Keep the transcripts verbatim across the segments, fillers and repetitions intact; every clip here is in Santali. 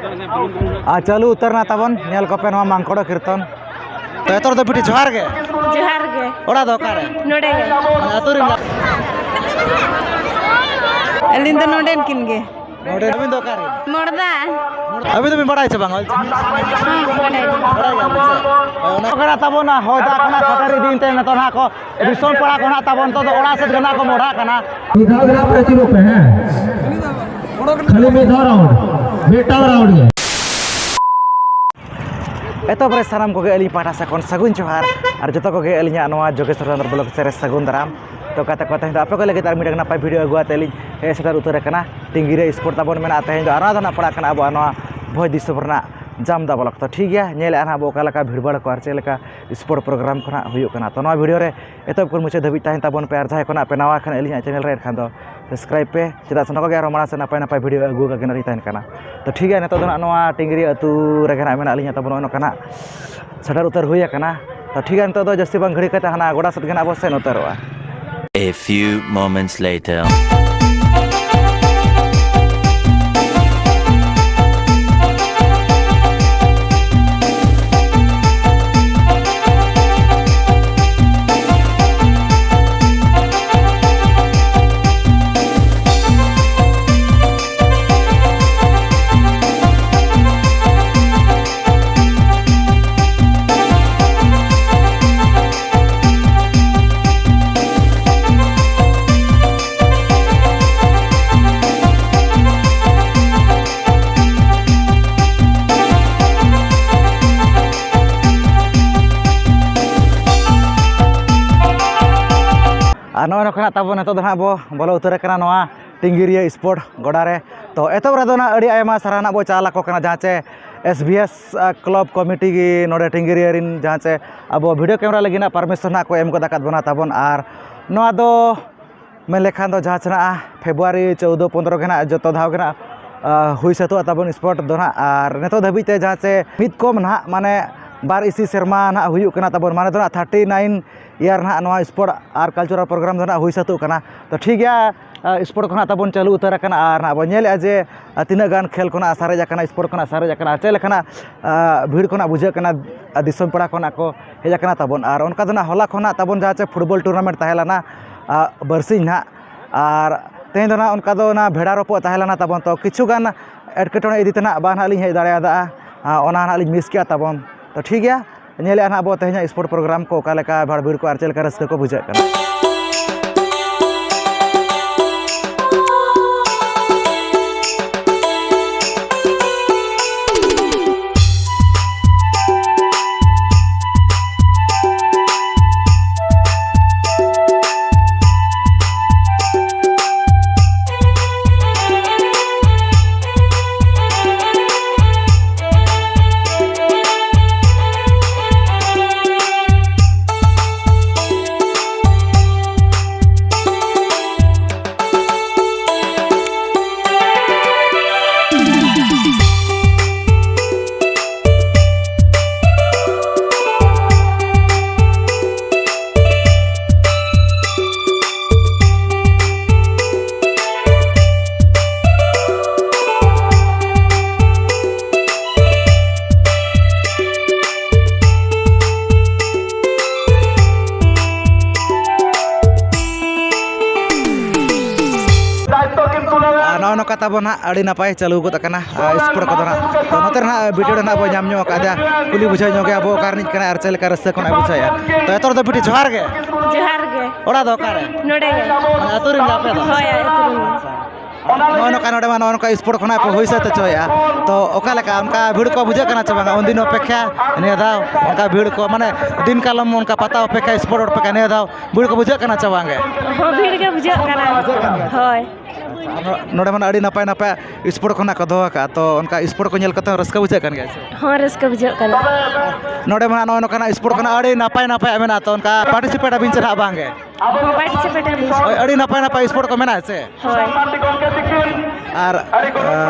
ᱟᱨ ᱪᱟᱹᱞᱩ ᱩᱛᱟᱹᱨ ᱱᱟ ᱛᱟᱵᱚᱱ, ᱧᱮᱞ ᱠᱚᱯᱮ ᱱᱚᱣᱟ ᱢᱟᱝᱠᱚᱲ ᱠᱤᱨᱛᱚᱱ᱾ ᱛᱚ ᱮᱛᱚ ᱨᱮᱫᱚ ᱵᱤᱴᱤ ᱡᱚᱦᱟᱨ ᱜᱮ᱾ ᱡᱚᱦᱟᱨ ᱜᱮ᱾ ᱚᱲᱟᱜ ᱫᱚ ᱚᱠᱟᱨᱮ? ᱱᱚᱰᱮ ᱜᱮ᱾ ᱢᱟᱱᱮ ᱟᱹᱛᱩ ᱨᱮᱱ ᱜᱮ? ᱟᱹᱞᱤᱧ ᱫᱚ ᱱᱚᱰᱮᱱ ᱠᱤᱱ ᱜᱮ᱾ ᱱᱚᱰᱮ ᱟᱹᱵᱤᱱ ᱫᱚ ᱚᱠᱟᱨᱮ? ᱢᱚᱲᱫᱟ᱾ ᱟᱹᱵᱤᱱ ᱫᱚᱵᱤᱱ ᱵᱟᱲᱟᱭᱟ ᱥᱮ ᱵᱟᱝ ᱚᱞ ᱪᱤᱠᱤ? ᱦᱮᱸ, ᱵᱟᱰᱟᱭ ᱜᱮ᱾ ᱵᱟᱲᱟᱭ ᱜᱮᱭᱟᱵᱤᱱ ᱥᱮ? ᱦᱳᱭ, ᱚᱱᱟ ᱠᱟᱱᱟ ᱛᱟᱵᱚᱱ ᱦᱚᱭ ᱫᱟᱜ ᱠᱷᱚᱱᱟᱜ ᱥᱮᱴᱮᱨ ᱤᱫᱤᱭᱮᱱ ᱛᱮ ᱱᱤᱛᱚᱜ ᱱᱟᱦᱟᱜ ᱠᱚ ᱫᱤᱥᱚᱢ ᱯᱟᱲᱟ ᱠᱚ ᱱᱟᱦᱟᱜ ᱛᱟᱵᱚᱱ ᱱᱤᱛᱚᱜ ᱫᱚ ᱚᱲᱟᱜ ᱥᱮᱫ ᱜᱮ ᱱᱟᱦᱟᱜ ᱠᱚ ᱢᱚᱦᱰᱟᱜ ᱠᱟᱱᱟ᱾ ᱢᱤᱫ ᱫᱷᱟᱣ ᱜᱮ ᱱᱟᱦᱟᱜ ᱯᱮ ᱟᱹᱪᱩᱨᱚᱜ ᱯᱮ, ᱦᱮᱸ? ᱠᱷᱟᱹᱞᱤ ᱢᱤᱫ ᱫᱷᱟᱣ round, ᱢᱤᱫᱴᱟᱝ round ᱜᱮ᱾ ᱮᱛᱚᱦᱚᱵ ᱨᱮ ᱥᱟᱱᱟᱢ ᱠᱚᱜᱮ ᱟᱹᱞᱤᱧ ᱯᱟᱦᱴᱟ ᱥᱮᱫ ᱠᱷᱚᱱ ᱥᱟᱹᱜᱩᱱ ᱡᱚᱦᱟᱨ ᱟᱨ ᱡᱚᱛᱚ ᱠᱚᱜᱮ ᱟᱹᱞᱤᱧᱟᱜ ᱱᱚᱣᱟ ᱡᱳᱜᱮᱥᱣᱚᱨ ᱪᱚᱱᱫᱨᱚ vlog ᱥᱮᱫ ᱨᱮ ᱥᱟᱹᱜᱩᱱ ᱫᱟᱨᱟᱢ᱾ ᱛᱚ ᱜᱟᱛᱮ ᱠᱚ, ᱛᱮᱦᱮᱧ ᱫᱚ ᱟᱯᱮ ᱠᱚ ᱞᱟᱹᱜᱤᱫ ᱟᱨ ᱢᱤᱫᱴᱟᱝ ᱱᱟᱯᱟᱭ video ᱟᱹᱜᱩ ᱟᱛᱮ ᱞᱤᱧ ᱦᱮᱡ ᱥᱮᱴᱮᱨ ᱩᱛᱟᱹᱨ ᱟᱠᱟᱱᱟ᱾ ᱴᱤᱝᱜᱤᱨᱤᱭᱟᱹ sport ᱛᱟᱵᱚᱱ ᱢᱮᱱᱟᱜᱼᱟ ᱛᱮᱦᱮᱧ ᱫᱚ, ᱟᱨ ᱱᱚᱣᱟ ᱫᱚ ᱱᱟᱜ ᱯᱟᱲᱟᱜ ᱠᱟᱱᱟ ᱟᱵᱚᱣᱟᱜ ᱱᱚᱣᱟ ᱵᱷᱚᱸᱡᱽ ᱫᱤᱥᱚᱢ ᱨᱮᱱᱟᱜ ᱡᱟᱢᱫᱟ block᱾ ᱛᱚ ᱴᱷᱤᱠ ᱜᱮᱭᱟ, ᱧᱮᱞᱮᱫᱼᱟ ᱱᱟᱦᱟᱜ ᱵᱚ ᱚᱠᱟ ᱞᱮᱠᱟ ᱵᱷᱤᱲᱵᱷᱟᱲ ᱠᱚ ᱟᱨ ᱪᱮᱫ ᱞᱮᱠᱟ sport program ᱠᱚ ᱱᱟᱜ ᱦᱩᱭᱩᱜ ᱠᱟᱱᱟ᱾ ᱛᱚ ᱱᱚᱣᱟ video ᱨᱮ ᱮᱛᱚᱦᱚᱵ ᱠᱷᱚᱱ ᱢᱩᱪᱟᱹᱫ ᱫᱷᱟᱹᱵᱤᱡ ᱛᱟᱦᱮᱱ ᱛᱟᱵᱚᱱ ᱯᱮ, ᱟᱨ ᱡᱟᱦᱟᱸᱭ ᱠᱚ ᱱᱟᱜ ᱯᱮ ᱱᱟᱣᱟ ᱠᱷᱟᱱ ᱟᱹᱞᱤᱧᱟᱜ channel ᱨᱮ, ᱮᱱᱠᱷᱟᱱ ᱫᱚ subscribe ᱯᱮ, ᱪᱮᱫᱟᱜ ᱥᱮ ᱱᱚᱝᱠᱟ ᱜᱮ ᱟᱨᱦᱚᱸ ᱢᱟᱲᱟᱝ ᱥᱮᱫ ᱱᱟᱯᱟᱭ ᱱᱟᱯᱟᱭ video ᱟᱹᱜᱩ ᱟᱠᱟ ᱜᱮ ᱱᱟᱜ ᱞᱤᱧ ᱛᱟᱦᱮᱱ ᱠᱟᱱᱟ᱾ ᱛᱚ ᱴᱷᱤᱠ ᱜᱮᱭᱟ, ᱱᱤᱛᱚᱜ ᱫᱚ ᱱᱟᱜ ᱱᱚᱣᱟ ᱴᱤᱝᱜᱤᱨᱤᱭᱟᱹ ᱟᱹᱛᱩ ᱨᱮᱜᱮ ᱱᱟᱜ ᱢᱮᱱᱟᱜ ᱞᱤᱧᱟ ᱛᱟᱵᱚᱱ, ᱱᱚᱜᱼᱚᱭ ᱱᱚᱝᱠᱟ ᱱᱟᱜ ᱥᱮᱴᱮᱨ ᱩᱛᱟᱹᱨ ᱦᱩᱭ ᱟᱠᱟᱱᱟ᱾ ᱛᱚ ᱴᱷᱤᱠ ᱜᱮᱭᱟ, ᱱᱤᱛᱚᱜ ᱫᱚ ᱡᱟᱹᱥᱛᱤ ᱵᱟᱝ ᱜᱷᱟᱹᱲᱤ ᱠᱟᱛᱮ ᱦᱟᱱᱟ ᱜᱚᱰᱟ ᱥᱮᱫ ᱜᱮ ᱱᱟᱜ ᱵᱚ ᱥᱮᱱ ᱩᱛᱟᱹᱨᱚᱜᱼᱟ᱾ A few moments later. ᱟᱨ ᱱᱚᱜᱼᱚᱭ ᱱᱚᱝᱠᱟ ᱱᱟᱜ ᱛᱟᱵᱚ ᱱᱤᱛᱚᱜ ᱫᱚ ᱱᱟᱜ ᱵᱚ ᱵᱚᱞᱚ ᱩᱛᱟᱹᱨ ᱟᱠᱟᱱᱟ ᱱᱚᱣᱟ ᱴᱤᱝᱜᱤᱨᱤᱭᱟᱹ sport ᱜᱚᱰᱟ ᱨᱮ᱾ ᱛᱚ ᱮᱛᱚᱦᱚᱵ ᱨᱮᱫᱚ ᱱᱟᱜ ᱟᱹᱰᱤ ᱟᱭᱢᱟ ᱥᱟᱨᱦᱟᱣ ᱱᱟᱜ ᱵᱚ ᱪᱟᱞ ᱟᱠᱚ ᱠᱟᱱᱟ, ᱡᱟᱦᱟᱸ ᱪᱮ S B S club committee ᱜᱮ ᱱᱚᱰᱮ ᱴᱤᱝᱜᱤᱨᱤᱭᱟᱹ ᱨᱮᱱ ᱡᱟᱦᱟᱸ ᱪᱮ ᱟᱵᱚ video camera ᱞᱟᱹᱜᱤᱫ ᱱᱟᱜ permission ᱱᱟᱜ ᱠᱚ ᱮᱢ ᱜᱚᱫ ᱟᱠᱟᱫ ᱵᱚᱱᱟ ᱛᱟᱵᱚᱱ᱾ ᱟᱨ ᱱᱚᱣᱟ ᱫᱚ ᱢᱮᱱ ᱞᱮᱠᱷᱟᱱ ᱫᱚ ᱡᱟᱦᱟᱸ ᱪᱮ ᱱᱟᱜ February ᱪᱳᱫᱽᱫᱚ ᱯᱚᱱᱫᱽᱨᱚ ᱜᱮ ᱱᱟᱜ ᱡᱚᱛᱚ ᱫᱷᱟᱣ ᱜᱮ ᱱᱟᱜ, ᱟᱸ, ᱦᱩᱭ ᱥᱟᱹᱛᱚᱜᱼᱟ ᱛᱟᱵᱚᱱ sport ᱫᱚ ᱱᱟᱜ᱾ ᱟᱨ ᱱᱤᱛᱚᱜ ᱫᱷᱟᱹᱵᱤᱡ ᱛᱮ ᱡᱟᱦᱟᱸ ᱪᱮ ᱢᱤᱫ ᱠᱚᱢ ᱱᱟᱜ ᱢᱟᱱᱮ ᱵᱟᱨ ᱤᱥᱤ ᱥᱮᱨᱢᱟ ᱱᱟᱜ ᱦᱩᱭᱩᱜ ᱠᱟᱱᱟ ᱛᱟᱵᱚᱱ, ᱢᱟᱱᱮ ᱫᱚ ᱱᱟᱜ thirty nine year ᱱᱟᱜ ᱱᱚᱣᱟ sport ᱟᱨ cultural program ᱫᱚ ᱱᱟᱜ ᱦᱩᱭ ᱥᱟᱹᱛᱚᱜ ᱠᱟᱱᱟ᱾ ᱛᱚ ᱴᱷᱤᱠ ᱜᱮᱭᱟ, ᱟ, sport ᱠᱚ ᱱᱟᱦᱟᱜ ᱛᱟᱵᱚᱱ ᱪᱟᱹᱞᱩ ᱩᱛᱟᱹᱨ ᱟᱠᱟᱱᱟ ᱟᱨ ᱱᱟᱦᱟᱜ ᱵᱚᱱ ᱧᱮᱞᱮᱫᱼᱟ ᱡᱮ, ᱟ, ᱛᱤᱱᱟᱹᱜ ᱜᱟᱱ ᱠᱷᱮᱞ ᱠᱚ ᱱᱟᱦᱟᱜ ᱥᱟᱨᱮᱡ ᱟᱠᱟᱱᱟ, sport ᱠᱚ ᱱᱟᱦᱟᱜ ᱥᱟᱨᱮᱡ ᱟᱠᱟᱱᱟ, ᱟᱨ ᱪᱮᱫ ᱞᱮᱠᱟᱱᱟᱜ, ᱟ, ᱵᱷᱤᱲ ᱠᱚ ᱱᱟᱦᱟᱜ ᱵᱩᱡᱷᱟᱹᱜ ᱠᱟᱱᱟ, ᱟ, ᱫᱤᱥᱚᱢ ᱯᱮᱲᱟ ᱠᱚ ᱱᱟᱦᱟᱜ ᱠᱚ ᱦᱮᱡ ᱟᱠᱟᱱᱟ ᱛᱟᱵᱚᱱ᱾ ᱟᱨ ᱚᱱᱠᱟ ᱫᱚ ᱱᱟᱦᱟᱜ ᱦᱚᱞᱟ ᱠᱷᱚᱱ ᱱᱟᱦᱟᱜ ᱛᱟᱵᱚᱱ ᱡᱟᱦᱟᱸ ᱪᱮ football tournament ᱛᱟᱦᱮᱸ ᱞᱮᱱᱟ, ᱟ, ᱵᱟᱨᱥᱤᱧ ᱱᱟᱦᱟᱜ, ᱟᱨ ᱛᱮᱦᱮᱧ ᱫᱚ ᱱᱟᱦᱟᱜ ᱚᱱᱠᱟ ᱫᱚ ᱚᱱᱟ ᱵᱷᱮᱲᱟ ᱨᱚᱯᱚᱜ ᱛᱟᱦᱮᱸ ᱞᱮᱱᱟ ᱛᱟᱵᱚᱱ, ᱛᱚ ᱠᱤᱪᱷᱩ ᱜᱟᱱ ᱮᱴᱠᱮᱴᱚᱬᱮ ᱤᱫᱤ ᱛᱮ ᱱᱟᱦᱟᱜ ᱵᱟᱝ ᱱᱟᱦᱟᱜ ᱞᱤᱧ ᱦᱮᱡ ᱫᱟᱲᱮᱭᱟᱫᱟ, ᱟ, ᱚᱱᱟ ᱱᱟᱦᱟᱜ ᱞᱤᱧ miss ᱠᱮᱜᱼᱟ ᱛᱟᱵᱚᱱ᱾ ᱛᱚ ᱴᱷᱤᱠ ᱜᱮᱭᱟ, ᱧᱮᱞᱮᱜᱼᱟ ᱱᱟᱦᱟᱜ ᱵᱚ ᱛᱮᱦᱮᱧᱟᱜ sport program ᱠᱚ ᱚᱠᱟ ᱞᱮᱠᱟ ᱵᱷᱟᱲ ᱵᱷᱤᱲ ᱠᱚ ᱟᱨ ᱪᱮᱫ ᱞᱮᱠᱟ ᱨᱟᱹᱥᱠᱟᱹ ᱠᱚ ᱵᱩᱡᱷᱟᱹᱜ ᱠᱟᱱᱟ᱾ ᱟᱨ ᱱᱚᱜᱼᱚ ᱱᱚᱝᱠᱟ ᱛᱟᱵᱚᱱ ᱦᱟᱸᱜ ᱟᱹᱰᱤ ᱱᱟᱯᱟᱭ ᱪᱟᱹᱞᱩ ᱜᱚᱫ ᱟᱠᱟᱱᱟ, ᱟᱨ sport ᱠᱚᱫᱚ ᱦᱟᱸᱜ᱾ ᱛᱚ ᱱᱚᱛᱮ ᱨᱮ ᱦᱟᱸᱜ video ᱨᱮ ᱦᱟᱸᱜ ᱵᱚ ᱧᱟᱢ ᱧᱚᱜ ᱟᱠᱟᱫᱟ, ᱠᱩᱞᱤ ᱵᱩᱡᱷᱟᱹᱣ ᱧᱚᱜ ᱜᱮᱭᱟ ᱵᱚ ᱚᱠᱟ ᱨᱤᱱᱤᱡ ᱠᱟᱱᱟᱭ ᱟᱨ ᱪᱮᱫ ᱞᱮᱠᱟ ᱨᱟᱹᱥᱠᱟᱹ ᱠᱚ ᱱᱟᱜ ᱵᱩᱡᱷᱟᱹᱣᱮᱫᱼᱟ᱾ ᱛᱚ ᱮᱛᱚᱦᱚᱵ ᱫᱚ ᱵᱤᱴᱤ ᱡᱚᱦᱟᱨ ᱜᱮ᱾ ᱡᱚᱦᱟᱨ ᱜᱮ᱾ ᱚᱲᱟᱜ ᱫᱚ ᱚᱠᱟᱨᱮ? ᱱᱚᱰᱮ ᱜᱮ᱾ ᱢᱟᱱᱮ ᱟᱹᱛᱩ ᱨᱮᱱ ᱜᱮ ᱟᱯᱮ ᱫᱚ? ᱦᱳᱭ, ᱟᱹᱛᱩ ᱨᱮᱱ ᱜᱮ᱾ ᱱᱚᱜᱼᱚ ᱱᱚᱝᱠᱟ ᱱᱚᱰᱮ ᱢᱟ ᱱᱚᱜᱼᱚ ᱱᱚᱝᱠᱟ sport ᱠᱷᱚᱱᱟᱜ ᱯᱮ ᱦᱩᱭ ᱥᱟᱹᱛ ᱦᱚᱪᱚᱭᱮᱫᱼᱟ᱾ ᱛᱚ ᱚᱠᱟ ᱞᱮᱠᱟ ᱚᱱᱠᱟ ᱵᱷᱤᱲ ᱠᱚ ᱵᱩᱡᱷᱟᱹᱜ ᱠᱟᱱᱟ ᱪᱮ ᱵᱟᱝᱟ ᱩᱱᱫᱤᱱ ᱚᱯᱮᱠᱷᱟ ᱱᱤᱭᱟᱹ ᱫᱷᱟᱣ? ᱚᱱᱠᱟ ᱵᱷᱤᱲ ᱠᱚ ᱢᱟᱱᱮ ᱫᱤᱱ ᱠᱟᱞᱚᱢ ᱚᱱᱠᱟ ᱯᱟᱛᱟ ᱚᱯᱮᱠᱷᱟ, sport ᱚᱯᱮᱠᱷᱟ ᱱᱤᱭᱟᱹ ᱫᱷᱟᱣ ᱵᱷᱤᱲ ᱠᱚ ᱵᱩᱡᱷᱟᱹᱜ ᱠᱟᱱᱟ ᱪᱮ ᱵᱟᱝᱜᱮ? ᱦᱚᱸ, ᱵᱷᱤᱲ ᱜᱮ ᱵᱩᱡᱷᱟᱹᱜ ᱠᱟᱱᱟ᱾ ᱵᱩᱡᱷᱟᱹᱜ ᱠᱟᱱ ᱜᱮᱭᱟ᱾ ᱦᱳᱭ᱾ ᱟᱨᱦᱚᱸ ᱱᱚᱰᱮ ᱢᱟ ᱟᱹᱰᱤ ᱱᱟᱯᱟᱭ ᱱᱟᱯᱟᱭ sport ᱠᱷᱚᱱᱟᱜ ᱠᱚ ᱫᱚᱦᱚ ᱟᱠᱟᱫᱼᱟ, ᱛᱚ ᱚᱱᱠᱟ sport ᱠᱚ ᱧᱮᱞ ᱠᱟᱛᱮ ᱦᱚᱸ ᱨᱟᱹᱥᱠᱟᱹ ᱵᱩᱡᱷᱟᱹᱜ ᱠᱟᱱ ᱜᱮᱭᱟ ᱥᱮ? ᱦᱚᱸ, ᱨᱟᱹᱥᱠᱟᱹ ᱵᱩᱡᱷᱟᱹᱜ ᱠᱟᱱᱟ᱾ ᱱᱚᱰᱮ ᱢᱟ ᱱᱚᱜᱼᱚᱭ ᱱᱚᱝᱠᱟᱱᱟᱜ sport ᱠᱷᱚᱱᱟᱜ ᱟᱹᱰᱤ ᱱᱟᱯᱟᱭ ᱱᱟᱯᱟᱭᱟᱜ ᱢᱮᱱᱟᱜᱼᱟ, ᱛᱚ ᱚᱱᱠᱟ participate ᱟᱵᱤᱱ ᱪᱮ ᱱᱟᱦᱟᱜ ᱵᱟᱝᱜᱮ? ᱦᱚᱸ, participate ᱟᱹᱞᱤᱧ᱾ ᱦᱳᱭ, ᱟᱹᱰᱤ ᱱᱟᱯᱟᱭ ᱱᱟᱯᱟᱭ sport ᱠᱚ ᱢᱮᱱᱟᱜᱼᱟ ᱥᱮ? ᱦᱳᱭ᱾ ᱟᱨ, ᱟᱨ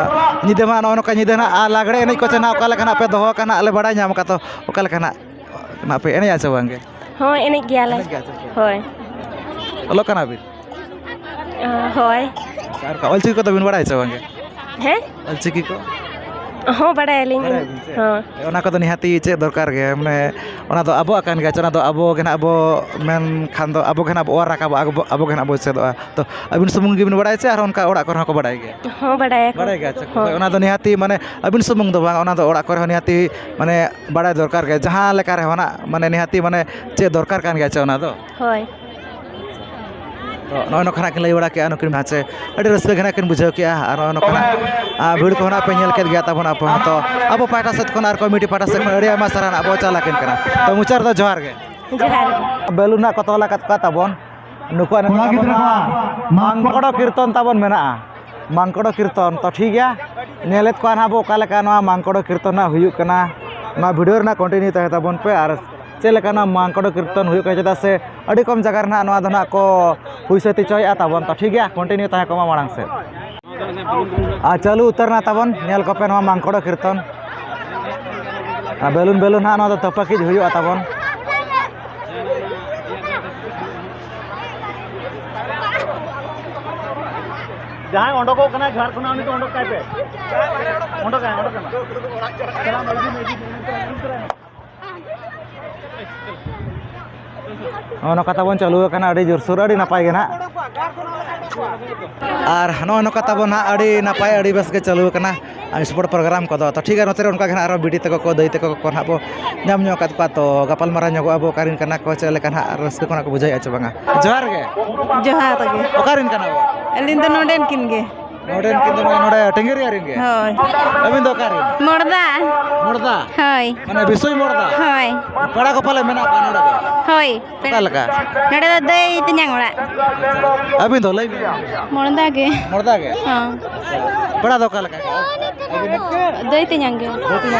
ᱧᱤᱫᱟᱹ ᱢᱟ ᱱᱚᱜᱼᱚ ᱱᱚᱝᱠᱟ ᱧᱤᱫᱟᱹ ᱱᱟᱦᱟᱜ ᱟᱨ ᱞᱟᱜᱽᱲᱮ ᱮᱱᱮᱡ ᱠᱚ ᱪᱮ ᱱᱟᱦᱟᱜ ᱚᱠᱟ ᱞᱮᱠᱟ ᱱᱟᱦᱟᱜ ᱯᱮ ᱫᱚᱦᱚ ᱟᱠᱟᱫ ᱱᱟᱦᱟᱜ ᱞᱮ ᱵᱟᱲᱟᱭ ᱧᱟᱢ ᱟᱠᱟᱫ, ᱛᱚ ᱚᱠᱟ ᱞᱮᱠᱟ ᱱᱟᱦᱟᱜ ᱱᱟᱦᱟᱜ ᱯᱮ ᱮᱱᱮᱡᱼᱟ ᱥᱮ ᱵᱟᱝᱜᱮ? ᱦᱚᱸ, ᱮᱱᱮᱡ ᱜᱮᱭᱟᱞᱮ᱾ ᱮᱱᱮᱡ ᱜᱮᱭᱟ ᱥᱮ? ᱦᱳᱭ᱾ ᱚᱞᱚᱜ ᱠᱟᱱᱟ ᱵᱤᱱ? ᱦᱳᱭ᱾ ᱟᱨ ᱚᱞᱪᱤᱠᱤ ᱠᱚᱫᱚ ᱵᱤᱱ ᱵᱟᱲᱟᱭᱟ ᱥᱮ ᱵᱟᱝᱜᱮ? ᱦᱮᱸ? ᱚᱞᱪᱤᱠᱤ ᱠᱚ? ᱦᱚᱸ, ᱵᱟᱲᱟᱭᱟᱞᱤᱧ᱾ ᱵᱟᱲᱟᱭᱟᱵᱤᱱ ᱥᱮ? ᱦᱚᱸ᱾ ᱚᱱᱟ ᱠᱚᱫᱚ ᱱᱤᱦᱟᱹᱛᱤ ᱪᱮᱫ ᱫᱚᱨᱠᱟᱨ ᱜᱮ, ᱢᱟᱱᱮ ᱚᱱᱟ ᱫᱚ ᱟᱵᱚᱣᱟᱜ ᱠᱟᱱ ᱜᱮᱭᱟ ᱪᱮ, ᱚᱱᱟ ᱫᱚ ᱟᱵᱚ ᱜᱮ ᱱᱟᱦᱟᱜ ᱵᱚ ᱢᱮᱱᱠᱷᱟᱱ ᱫᱚ ᱟᱵᱚ ᱜᱮ ᱱᱟᱦᱟᱜ ᱵᱚ ᱚᱨ ᱨᱟᱠᱟᱵᱟ, ᱟᱵᱚ, ᱟᱵᱚ ᱜᱮ ᱱᱟᱦᱟᱜ ᱵᱚ ᱪᱮᱫᱚᱜᱼᱟ᱾ ᱛᱚ ᱟᱹᱵᱤᱱ ᱥᱩᱢᱩᱝ ᱜᱮᱵᱤᱱ ᱵᱟᱲᱟᱭᱟ ᱪᱮ ᱟᱨᱦᱚᱸ ᱚᱱᱠᱟ ᱚᱲᱟᱜ ᱠᱚᱨᱮ ᱦᱚᱸᱠᱚ ᱵᱟᱲᱟᱭ ᱜᱮᱭᱟ? ᱦᱚᱸ, ᱵᱟᱲᱟᱭᱟᱠᱚ᱾ ᱵᱟᱲᱟᱭ ᱜᱮᱭᱟ, ᱟᱪᱪᱷᱟ᱾ ᱦᱚᱸ᱾ ᱦᱳᱭ, ᱚᱱᱟ ᱫᱚ ᱱᱤᱦᱟᱹᱛᱤ ᱢᱟᱱᱮ ᱟᱹᱵᱤᱱ ᱥᱩᱢᱩᱝ ᱫᱚ ᱵᱟᱝ, ᱚᱱᱟ ᱫᱚ ᱚᱲᱟᱜ ᱠᱚᱨᱮ ᱦᱚᱸ ᱱᱤᱦᱟᱹᱛᱤ ᱢᱟᱱᱮ ᱵᱟᱲᱟᱭ ᱫᱚᱨᱠᱟᱨ ᱜᱮ, ᱡᱟᱦᱟᱸ ᱞᱮᱠᱟ ᱨᱮᱦᱚᱸ ᱱᱟᱜ ᱢᱟᱱᱮ ᱱᱤᱦᱟᱹᱛᱤ ᱢᱟᱱᱮ ᱪᱮᱫ ᱫᱚᱨᱠᱟᱨ ᱠᱟᱱ ᱜᱮᱭᱟ ᱪᱮ ᱚᱱᱟ ᱫᱚ᱾ ᱦᱳᱭ᱾ ᱛᱚ ᱱᱚᱜᱼᱚᱭ ᱱᱚᱝᱠᱟ ᱱᱟᱜ ᱠᱤᱱ ᱞᱟᱹᱭ ᱵᱟᱲᱟ ᱠᱮᱜᱼᱟ ᱱᱩᱠᱤᱱ ᱢᱟ ᱪᱮ, ᱟᱹᱰᱤ ᱨᱟᱹᱥᱠᱟᱹ ᱜᱮ ᱱᱟᱜ ᱠᱤᱱ ᱵᱩᱡᱷᱟᱹᱣ ᱠᱮᱜᱼᱟ᱾ ᱟᱨ ᱱᱚᱜᱼᱚᱭ ᱱᱚᱝᱠᱟ ᱱᱟᱜ, ᱟᱨ ᱵᱷᱤᱲ ᱠᱚᱦᱚᱸ ᱱᱟᱜ ᱯᱮ ᱧᱮᱞ ᱠᱮᱫ ᱜᱮᱭᱟ ᱛᱟᱵᱚᱱ ᱟᱯᱮ ᱦᱚᱸ᱾ ᱛᱚ ᱟᱵᱚ ᱯᱟᱦᱴᱟ ᱥᱮᱫ ᱠᱷᱚᱱ ᱟᱨ ᱠᱚᱢᱤᱴᱤ ᱯᱟᱦᱴᱟ ᱥᱮᱫ ᱠᱷᱚᱱ ᱟᱹᱰᱤ ᱟᱭᱢᱟ ᱥᱟᱨᱦᱟᱣ ᱱᱟᱜ ᱵᱚ ᱪᱟᱞ ᱟᱹᱠᱤᱱ ᱠᱟᱱᱟ᱾ ᱛᱚ ᱢᱩᱪᱟᱹᱫ ᱨᱮᱫᱚ ᱡᱚᱦᱟᱨ ᱜᱮ᱾ ᱡᱚᱦᱟᱨ ᱜᱮ᱾ ᱵᱮᱞᱩᱱ ᱱᱟᱜ ᱠᱚ ᱛᱚᱞ ᱟᱠᱟᱫ ᱠᱚᱣᱟ ᱛᱟᱵᱚᱱ᱾ ᱱᱩᱠᱩᱣᱟᱜ ᱱᱤᱛᱚᱜ ᱠᱚᱲᱟ ᱜᱤᱫᱽᱨᱟᱹ ᱠᱚᱣᱟᱜ ᱢᱟᱜᱽ ᱢᱟᱜᱽ ᱢᱚᱬᱮ ᱠᱤᱨᱛᱚᱱ ᱛᱟᱵᱚᱱ ᱢᱮᱱᱟᱜᱼᱟ᱾ ᱢᱟᱜᱽ ᱢᱚᱬᱮ ᱠᱤᱨᱛᱚᱱ, ᱛᱚ ᱴᱷᱤᱠ ᱜᱮᱭᱟ, ᱧᱮᱞᱮᱫ ᱠᱚᱣᱟ ᱱᱟᱦᱟᱜ ᱵᱚ ᱚᱠᱟ ᱞᱮᱠᱟ ᱱᱚᱣᱟ ᱢᱟᱜᱽ ᱢᱚᱬᱮ ᱠᱤᱨᱛᱚᱱ ᱱᱟᱦᱟᱜ ᱦᱩᱭᱩᱜ ᱠᱟᱱᱟ᱾ ᱱᱚᱣᱟ ᱵᱷᱤᱰᱤᱭᱳ ᱨᱮᱱᱟᱜ ᱠᱚᱱᱴᱤᱱᱤᱭᱩ ᱛᱟᱦᱮᱸ ᱛᱟᱵᱚᱱ ᱯᱮ᱾ ᱟᱨ ᱪᱮᱫ ᱞᱮᱠᱟ ᱱᱚᱣᱟ ᱢᱟᱜᱽ ᱢᱚᱬᱮ ᱠᱤᱨᱛᱚᱱ ᱦᱩᱭᱩᱜ ᱠᱟᱱᱟ, ᱪᱮᱫᱟᱜ ᱥᱮ ᱟᱹᱰᱤ ᱠᱚᱢ ᱡᱟᱭᱜᱟ ᱨᱮ ᱱᱟᱦᱟᱜ ᱱᱚᱣᱟ ᱫᱚ ᱱᱟᱦᱟᱜ ᱠᱚ ᱦᱩᱭ ᱥᱟᱹᱛ ᱦᱚᱪᱚᱭᱮᱫᱼᱟ ᱛᱟᱵᱚᱱ᱾ ᱛᱚ ᱴᱷᱤᱠ ᱜᱮᱭᱟ, ᱠᱚᱱᱴᱤᱱᱤᱭᱩ ᱛᱟᱦᱮᱸ ᱠᱚᱜ ᱢᱟ ᱢᱟᱲᱟᱝ ᱥᱮᱫ᱾ ᱟᱨ ᱪᱟᱹᱞᱩ ᱩᱛᱟᱹᱨ ᱱᱟ ᱛᱟᱵᱚᱱ, ᱧᱮᱞ ᱠᱚᱯᱮ ᱱᱚᱣᱟ ᱢᱟᱜᱽ ᱢᱚᱬᱮ ᱠᱤᱨᱛᱚᱱ᱾ ᱟᱨ ᱵᱮᱞᱩᱱ ᱵᱮᱞᱩᱱ ᱦᱟᱸᱜ ᱱᱚᱣᱟ ᱫᱚ ᱛᱚᱯᱟᱹᱠᱤᱡ ᱦᱩᱭᱩᱜᱼᱟ ᱛᱟᱵᱚᱱ᱾ ᱡᱟᱦᱟᱸᱭ ᱚᱰᱚᱠᱚᱜ ᱠᱟᱱᱟᱭ ᱡᱷᱟᱲᱠᱷᱚᱸᱰ ᱠᱷᱚᱱᱟᱜ, ᱩᱱᱤ ᱫᱚ ᱚᱰᱚᱠ ᱠᱟᱭ ᱯᱮ᱾ ᱚᱰᱚᱠᱟᱭ, ᱚᱰᱚᱠᱟᱭ᱾ ᱪᱟᱞᱟᱜ ᱢᱮ, ᱤᱫᱤ ᱢᱮ, ᱤᱫᱤ ᱢᱮ, ᱤᱫᱤ ᱢᱮ, ᱤᱫᱤ ᱢᱮ᱾ ᱱᱚᱜᱼᱚ ᱱᱚᱝᱠᱟ ᱛᱟᱵᱚᱱ ᱪᱟᱹᱞᱩ ᱟᱠᱟᱱᱟ, ᱟᱹᱰᱤ ᱡᱳᱨᱥᱳᱨ, ᱟᱹᱰᱤ ᱱᱟᱯᱟᱭ ᱜᱮ ᱱᱟᱦᱟᱜ᱾ ᱟᱨ ᱱᱚᱜᱼᱚ ᱱᱚᱝᱠᱟ ᱛᱟᱵᱚᱱ ᱱᱟᱦᱟᱜ ᱟᱹᱰᱤ ᱱᱟᱯᱟᱭ, ᱟᱹᱰᱤ ᱵᱮᱥ ᱜᱮ ᱪᱟᱹᱞᱩ ᱟᱠᱟᱱᱟ ᱥᱯᱳᱨᱴ ᱯᱨᱳᱜᱨᱟᱢ ᱠᱚᱫᱚ᱾ ᱛᱚ ᱴᱷᱤᱠ ᱜᱮᱭᱟ, ᱱᱚᱛᱮ ᱨᱮ ᱚᱱᱠᱟ ᱜᱮ ᱱᱟᱦᱟᱜ ᱟᱨᱦᱚᱸ ᱵᱤᱴᱤ ᱛᱟᱠᱚ ᱠᱚ, ᱫᱟᱹᱭ ᱛᱟᱠᱚ ᱠᱚ ᱱᱟᱦᱟᱜ ᱵᱚ ᱧᱟᱢ ᱧᱚᱜ ᱟᱠᱟᱫ ᱠᱚᱣᱟ᱾ ᱛᱚ ᱜᱟᱯᱟᱞᱢᱟᱨᱟᱣ ᱧᱚᱜᱚᱜᱼᱟ ᱵᱚ, ᱚᱠᱟ ᱨᱮᱱ ᱠᱟᱱᱟ ᱠᱚ, ᱪᱮᱫ ᱞᱮᱠᱟ ᱱᱟᱦᱟᱜ ᱨᱟᱹᱥᱠᱟᱹ ᱠᱚ ᱱᱟᱦᱟᱜ ᱠᱚ ᱵᱩᱡᱷᱟᱹᱣᱮᱫᱼᱟ ᱪᱮ ᱵᱟᱝᱟ᱾ ᱡᱚᱦᱟᱨ ᱜᱮ᱾ ᱡᱚᱦᱟᱨ ᱜᱮ᱾ ᱚᱠᱟ ᱨᱮᱱ ᱠᱟᱱᱟ ᱵᱚ? ᱟᱹᱞᱤᱧ ᱫᱚ ᱱᱚᱰᱮᱱ ᱠᱤᱱ ᱜᱮ᱾ ᱱᱚᱰᱮᱱ ᱠᱤᱱ ᱫᱚ ᱱᱚᱰᱮ ᱴᱟᱺᱜᱤᱨᱤᱭᱟ ᱨᱮᱱ ᱜᱮ? ᱦᱳᱭ᱾ ᱟᱹᱵᱤᱱ ᱫᱚ ᱚᱠᱟ ᱨᱮᱱ? ᱢᱚᱲᱫᱟ᱾ ᱢᱚᱲᱫᱟ? ᱦᱳᱭ᱾ ᱢᱟᱱᱮ ᱵᱤᱥᱩᱭ ᱢᱚᱲᱫᱟ? ᱦᱳᱭ᱾ ᱯᱮᱲᱟ ᱠᱚ ᱯᱟᱞᱮ ᱢᱮᱱᱟᱜ ᱠᱚᱣᱟ ᱱᱚᱰᱮ ᱫᱚ? ᱦᱳᱭ᱾ ᱚᱠᱟ ᱞᱮᱠᱟ? ᱱᱚᱰᱮ ᱫᱚ ᱫᱟᱹᱭ ᱛᱮᱧᱟᱝ ᱚᱲᱟᱜ᱾ ᱟᱹᱵᱤᱱ ᱫᱚ ᱞᱟᱹᱭ ᱵᱤᱱ? ᱢᱚᱲᱫᱟ ᱜᱮ᱾ ᱢᱚᱲᱫᱟ ᱜᱮ? ᱦᱚᱸ᱾ ᱯᱮᱲᱟ ᱫᱚ ᱚᱠᱟ ᱞᱮᱠᱟ? ᱫᱟᱹᱭ ᱛᱮᱧᱟᱝ ᱜᱮ᱾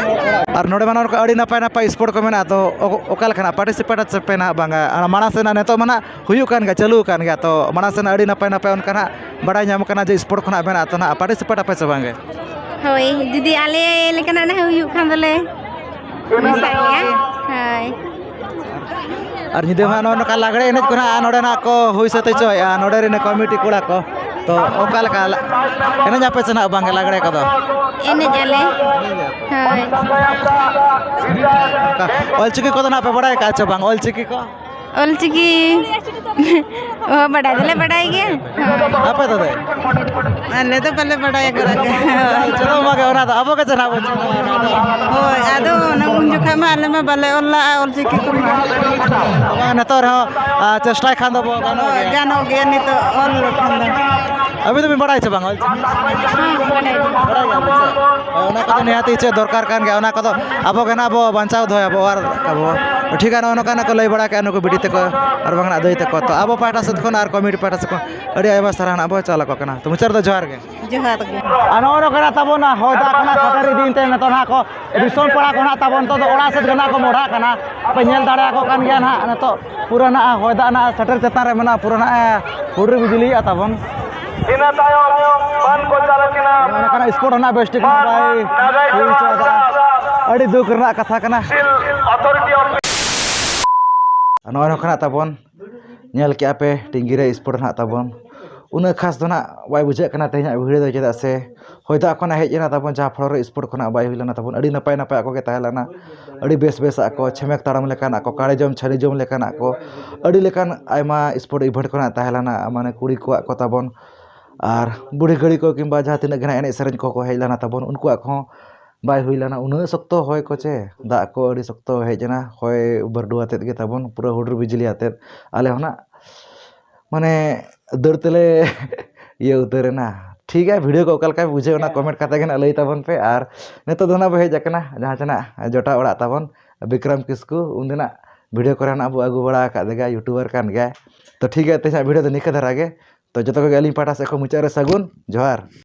ᱟᱨ ᱱᱚᱰᱮ ᱢᱟ ᱱᱚᱝᱠᱟ ᱟᱹᱰᱤ ᱱᱟᱯᱟᱭ ᱱᱟᱯᱟᱭ ᱥᱯᱳᱨᱴ ᱠᱚ ᱢᱮᱱᱟᱜᱼᱟ, ᱛᱚ ᱚ-, ᱚᱠᱟ ᱞᱮᱠᱟᱱᱟᱜ ᱯᱟᱨᱴᱤᱥᱤᱯᱮᱴ ᱟᱯᱮ ᱱᱟᱦᱟᱜ ᱵᱟᱝᱟ? ᱟᱨ ᱢᱟᱲᱟᱝ ᱥᱮᱱᱟᱜ ᱱᱤᱛᱚᱜ ᱢᱟ ᱱᱟᱦᱟᱜ ᱦᱩᱭᱩᱜ ᱠᱟᱱ ᱜᱮᱭᱟ, ᱪᱟᱹᱞᱩ ᱟᱠᱟᱱ ᱜᱮᱭᱟ, ᱛᱚ ᱢᱟᱲᱟᱝ ᱥᱮᱱᱟᱜ ᱟᱹᱰᱤ ᱱᱟᱯᱟᱭ ᱱᱟᱯᱟᱭ ᱚᱱᱠᱟᱱᱟᱜ ᱵᱟᱲᱟᱭ ᱧᱟᱢ ᱠᱟᱱᱟ ᱡᱮ ᱥᱯᱳᱨᱴ ᱠᱷᱚᱱᱟᱜ ᱢᱮᱱᱟᱜᱼᱟ, ᱛᱚ ᱱᱟᱦᱟᱜ ᱯᱟᱨᱴᱤᱥᱤᱯᱮᱴ ᱟᱯᱮ ᱥᱮ ᱵᱟᱝᱜᱮ? ᱦᱳᱭ, ᱡᱩᱫᱤ ᱟᱞᱮ ᱞᱮᱠᱟᱱᱟᱜ ᱱᱟᱦᱟᱜ ᱦᱩᱭᱩᱜ ᱠᱷᱟᱱ ᱫᱚᱞᱮ ᱢᱮᱥᱟᱜ ᱜᱮᱭᱟ᱾ ᱦᱳᱭ᱾ ᱟᱨ ᱧᱤᱫᱟᱹ ᱢᱟ ᱱᱚᱜᱼᱚ ᱱᱚᱝᱠᱟ ᱞᱟᱜᱽᱲᱮ ᱮᱱᱮᱡ ᱠᱚ ᱱᱟᱦᱟᱜ ᱱᱚᱰᱮ ᱱᱟᱦᱟᱜ ᱠᱚ ᱦᱩᱭ ᱥᱟᱹᱛ ᱦᱚᱪᱚᱭᱮᱫᱼᱟ, ᱱᱚᱰᱮ ᱨᱮᱱ ᱠᱚᱢᱤᱴᱤ ᱠᱚᱲᱟ ᱠᱚ᱾ ᱛᱚ ᱚᱠᱟ ᱞᱮᱠᱟ ᱞᱟ-, ᱮᱱᱮᱡ ᱟᱯᱮ ᱥᱮ ᱱᱟᱦᱟᱜ ᱵᱟᱝ ᱞᱟᱜᱽᱲᱮ ᱠᱚᱫᱚ? ᱮᱱᱮᱡ ᱟᱞᱮ᱾ ᱦᱳᱭ᱾ ᱚᱱᱠᱟ ᱚᱞᱪᱤᱠᱤ ᱠᱚᱫᱚ ᱱᱟᱦᱟᱜ ᱯᱮ ᱵᱟᱲᱟᱭ ᱟᱠᱟᱫᱼᱟ ᱪᱮ ᱵᱟᱝ? ᱚᱞᱪᱤᱠᱤ ᱠᱚ? ᱚᱞᱪᱤᱠᱤ ᱚ, ᱵᱟᱰᱟᱭ ᱫᱚᱞᱮ ᱵᱟᱰᱟᱭ ᱜᱮᱭᱟ᱾ ᱦᱳᱭ᱾ ᱟᱯᱮ ᱫᱚ ᱫᱟᱹᱭ? ᱟᱞᱮ ᱫᱚ ᱵᱟᱞᱮ ᱵᱟᱰᱟᱭ ᱟᱠᱟᱫᱟ᱾ ᱦᱳᱭ᱾ ᱪᱮᱫ ᱦᱚᱸ ᱵᱟᱝ ᱜᱮ, ᱚᱱᱟ ᱫᱚ ᱟᱵᱚ ᱜᱮ ᱪᱮᱫ ᱦᱟᱸᱜ ᱵᱚᱱ ᱪᱮᱫᱚᱜᱼᱟ, ᱚᱱᱟ ᱫᱚ᱾ ᱦᱳᱭ, ᱟᱫᱚ ᱚᱱᱟ ᱩᱱ ᱡᱚᱠᱷᱟ ᱢᱟ ᱟᱞᱮ ᱢᱟ ᱵᱟᱞᱮ ᱚᱞ ᱞᱟᱜᱼᱟ ᱚᱞᱪᱤᱠᱤ ᱠᱚᱢᱟ᱾ ᱵᱟᱝ, ᱱᱤᱛᱚᱜ ᱨᱮᱦᱚᱸ, ᱟ, ᱪᱮᱥᱴᱟᱭ ᱠᱷᱟᱱ ᱫᱚᱵᱚ ᱜᱟᱱᱚᱜ ᱦᱳᱭ, ᱜᱮᱭᱟ᱾ ᱜᱟᱱᱚᱜ ᱜᱮᱭᱟ ᱱᱤᱛᱚᱜ ᱚᱞ ᱞᱮᱠᱷᱟᱱ ᱫᱚ᱾ ᱟᱹᱵᱤᱱ ᱫᱚᱵᱤᱱ ᱵᱟᱲᱟᱭᱟ ᱪᱮ ᱵᱟᱝ ᱚᱞᱪᱤᱠᱤ? ᱦᱮᱸ, ᱵᱟᱰᱟᱭ ᱜᱮ᱾ ᱵᱟᱲᱟᱭ ᱜᱮᱭᱟᱵᱤᱱ ᱥᱮ? ᱦᱳᱭ, ᱚᱱᱟ ᱠᱚᱫᱚ ᱱᱤᱦᱟᱹᱛᱤ ᱪᱮᱫ ᱫᱚᱨᱠᱟᱨ ᱠᱟᱱ ᱜᱮᱭᱟ, ᱚᱱᱟ ᱠᱚᱫᱚ ᱟᱵᱚ ᱜᱮ ᱱᱟᱦᱟᱜ ᱵᱚ ᱵᱟᱧᱪᱟᱣ ᱫᱚᱦᱚᱭᱟᱵᱚ ᱟᱨ ᱟᱵᱚ᱾ ᱴᱷᱤᱠ ᱜᱮᱭᱟ, ᱱᱚᱜᱼᱚ ᱱᱚᱝᱠᱟ ᱱᱟᱜ ᱠᱚ ᱞᱟᱹᱭ ᱵᱟᱲᱟ ᱠᱮᱜᱼᱟ ᱱᱩᱠᱩ ᱵᱤᱴᱤ ᱛᱟᱠᱚ ᱟᱨ ᱵᱟᱝ ᱱᱟᱜ ᱫᱟᱹᱭ ᱛᱟᱠᱚ᱾ ᱛᱚ ᱟᱵᱚ ᱯᱟᱦᱴᱟ ᱥᱮᱫ ᱠᱷᱚᱱ ᱟᱨ ᱠᱚᱢᱤᱴᱤ ᱯᱟᱦᱴᱟ ᱥᱮᱫ ᱠᱷᱚᱱ ᱟᱹᱰᱤ ᱟᱭᱢᱟ ᱥᱟᱨᱦᱟᱣ ᱱᱟᱜ ᱵᱚ ᱪᱟᱞ ᱟᱠᱚ ᱠᱟᱱᱟ᱾ ᱛᱚ ᱢᱩᱪᱟᱹᱫ ᱨᱮᱫᱚ ᱡᱚᱦᱟᱨ ᱜᱮ᱾ ᱡᱚᱦᱟᱨ ᱜᱮ᱾ ᱟᱨ ᱱᱚᱜᱼᱚ ᱱᱚᱝᱠᱟ ᱱᱟᱜ ᱛᱟᱵᱚᱱ ᱦᱚᱭ ᱫᱟᱜ ᱠᱷᱚᱱᱟᱜ ᱥᱮᱴᱮᱨ ᱤᱫᱤᱭᱮᱱ ᱛᱮ ᱱᱤᱛᱚᱜ ᱱᱟᱜ ᱠᱚ ᱫᱤᱥᱚᱢ ᱯᱟᱲᱟ ᱠᱚ ᱱᱟᱜ ᱛᱟᱵᱚᱱ ᱱᱤᱛᱚᱜ ᱫᱚ ᱚᱲᱟᱜ ᱥᱮᱫ ᱜᱮ ᱱᱟᱜ ᱠᱚ ᱢᱚᱦᱰᱟᱜ ᱠᱟᱱᱟ᱾ ᱯᱮ ᱧᱮᱞ ᱫᱟᱲᱮᱭᱟᱠᱚ ᱠᱟᱱ ᱜᱮᱭᱟ ᱱᱟᱜ ᱱᱤᱛᱚᱜ ᱯᱩᱨᱟᱹ ᱱᱟᱜ ᱦᱚᱭ ᱫᱟᱜ ᱱᱟᱜ ᱥᱮᱴᱮᱨ ᱪᱮᱛᱟᱱ ᱨᱮ ᱢᱮᱱᱟᱜᱼᱟ, ᱯᱩᱨᱟᱹ ᱱᱟᱜ ᱦᱩᱰᱩᱨ ᱵᱤᱡᱽᱞᱤᱭᱮᱫᱼᱟ ᱛᱟᱵᱚᱱ᱾ ᱤᱱᱟᱹ ᱛᱟᱭᱚᱢ ᱵᱟᱱ ᱠᱚ ᱪᱟᱞᱟᱜ ᱠᱟᱱᱟ᱾ ᱱᱚᱜᱼᱚ ᱱᱚᱝᱠᱟᱱᱟᱜ spot ᱦᱚᱸ ᱱᱟᱜ ᱵᱮᱥ ᱴᱷᱤᱠ ᱱᱟᱜ ᱵᱟᱭ ᱦᱩᱭ ᱦᱚᱪᱚ ᱟᱠᱟᱫᱼᱟ᱾ ᱟᱹᱰᱤ ᱫᱩᱠ ᱨᱮᱱᱟᱜ ᱠᱟᱛᱷᱟ ᱠᱟᱱᱟ᱾ Authority of ᱱᱚᱜᱼᱚᱭ ᱱᱚᱝᱠᱟᱱᱟᱜ ᱛᱟᱵᱚᱱ ᱧᱮᱞ ᱠᱮᱜᱼᱟ ᱯᱮ ᱴᱤᱝᱜᱤ ᱨᱮ spot ᱱᱟᱜ ᱛᱟᱵᱚᱱ᱾ ᱩᱱᱟᱹᱜ ᱠᱷᱟᱥ ᱫᱚ ᱱᱟᱜ ᱵᱟᱭ ᱵᱩᱡᱷᱟᱹᱜ ᱠᱟᱱᱟ ᱛᱮᱦᱮᱧᱟᱜ video ᱫᱚ, ᱪᱮᱫᱟᱜ ᱥᱮ ᱦᱚᱭ ᱫᱟᱜ ᱠᱷᱚᱱᱟᱜ ᱦᱮᱡ ᱮᱱᱟ ᱛᱟᱵᱚᱱ, ᱡᱟᱦᱟᱸ ᱯᱷᱚᱲᱚ ᱨᱮ spot ᱠᱷᱚᱱᱟᱜ ᱵᱟᱭ ᱦᱩᱭ ᱞᱮᱱᱟ ᱛᱟᱵᱚᱱ᱾ ᱟᱹᱰᱤ ᱱᱟᱯᱟᱭ ᱱᱟᱯᱟᱭ ᱟᱜ ᱠᱚᱜᱮ ᱛᱟᱦᱮᱸ ᱞᱮᱱᱟ, ᱟᱹᱰᱤ ᱵᱮᱥ ᱵᱮᱥ ᱟᱜ ᱠᱚ, ᱪᱷᱮᱢᱮᱠ ᱛᱟᱲᱟᱢ ᱞᱮᱠᱟᱱᱟᱜ ᱠᱚ, ᱠᱟᱲᱮ ᱡᱚᱢ ᱪᱷᱟᱹᱱᱤ ᱡᱚᱢ ᱞᱮᱠᱟᱱᱟᱜ ᱠᱚ, ᱟᱹᱰᱤ ᱞᱮᱠᱟᱱ ᱟᱭᱢᱟ spot event ᱠᱷᱚᱱᱟᱜ ᱛᱟᱦᱮᱸ ᱞᱮᱱᱟ, ᱢᱟᱱᱮ ᱠᱩᱲᱤ ᱠᱚᱣᱟᱜ ᱠᱚ ᱛᱟᱵᱚᱱ᱾ ᱟᱨ ᱵᱩᱲᱦᱤ ᱜᱟᱹᱲᱤ ᱠᱚ ᱠᱤᱝᱵᱟ ᱡᱟᱦᱟᱸ ᱛᱤᱱᱟᱹᱜ ᱜᱮ ᱱᱟᱜ ᱮᱱᱮᱡ ᱥᱮᱨᱮᱧ ᱠᱚᱠᱚ ᱦᱮᱡ ᱞᱮᱱᱟ ᱛᱟᱵᱚᱱ, ᱩᱱᱠᱩᱣᱟᱜ ᱠᱚᱦᱚᱸ ᱵᱟᱭ ᱦᱩᱭ ᱞᱮᱱᱟ᱾ ᱩᱱᱟᱹᱜ ᱥᱚᱠᱛᱚ ᱦᱚᱭ ᱠᱚ ᱪᱮ, ᱫᱟᱜ ᱠᱚ ᱟᱹᱰᱤ ᱥᱚᱠᱛᱚ ᱦᱮᱡ ᱮᱱᱟ, ᱦᱚᱭ ᱵᱟᱹᱨᱰᱩ ᱟᱛᱮᱫ ᱜᱮ ᱛᱟᱵᱚᱱ, ᱯᱩᱨᱟᱹ ᱦᱩᱰᱩᱨ ᱵᱤᱡᱽᱞᱤ ᱟᱛᱮᱫ᱾ ᱟᱞᱮ ᱦᱚᱸ ᱱᱟᱜ ᱢᱟᱱᱮ ᱫᱟᱹᱲ ᱛᱮᱞᱮ ᱤᱭᱟᱹ ᱩᱛᱟᱹᱨ ᱮᱱᱟ᱾ ᱴᱷᱤᱠ ᱜᱮᱭᱟ, video ᱠᱚ ᱚᱠᱟ ᱞᱮᱠᱟ ᱯᱮ ᱵᱩᱡᱷᱟᱹᱣ ᱮᱱᱟ, comment ᱠᱟᱛᱮ ᱜᱮ ᱱᱟᱜ ᱞᱟᱹᱭ ᱛᱟᱵᱚᱱ ᱯᱮ᱾ ᱟᱨ ᱱᱤᱛᱚᱜ ᱫᱚ ᱱᱟᱜ ᱵᱚ ᱦᱮᱡ ᱟᱠᱟᱱᱟ ᱡᱟᱦᱟᱸ ᱪᱮ ᱱᱟᱜ ᱡᱚᱴᱟᱣ ᱚᱲᱟᱜ ᱛᱟᱵᱚᱱ, ᱵᱤᱠᱨᱚᱢ ᱠᱤᱥᱠᱩ, ᱩᱱ ᱫᱚ ᱱᱟᱜ video ᱠᱚᱨᱮ ᱱᱟᱜ ᱵᱚ ᱟᱹᱜᱩ ᱵᱟᱲᱟ ᱟᱠᱟᱫ ᱜᱮᱭᱟ, YouTuber ᱠᱟᱱ ᱜᱮᱭᱟᱭ᱾ ᱛᱚ ᱴᱷᱤᱠ ᱜᱮᱭᱟ, ᱛᱮᱦᱮᱧᱟᱜ video ᱫᱚ ᱱᱤᱝᱠᱟᱹ ᱫᱷᱟᱨᱟ ᱜᱮ᱾ ᱛᱚ ᱡᱚᱛᱚ ᱠᱚᱜᱮ ᱟᱹᱞᱤᱧ ᱯᱟᱦᱴᱟ ᱥᱮᱫ ᱠᱷᱚᱱ ᱢᱩᱪᱟᱹᱫ ᱨᱮ ᱥᱟᱹᱜᱩᱱ ᱡᱚᱦᱟᱨ᱾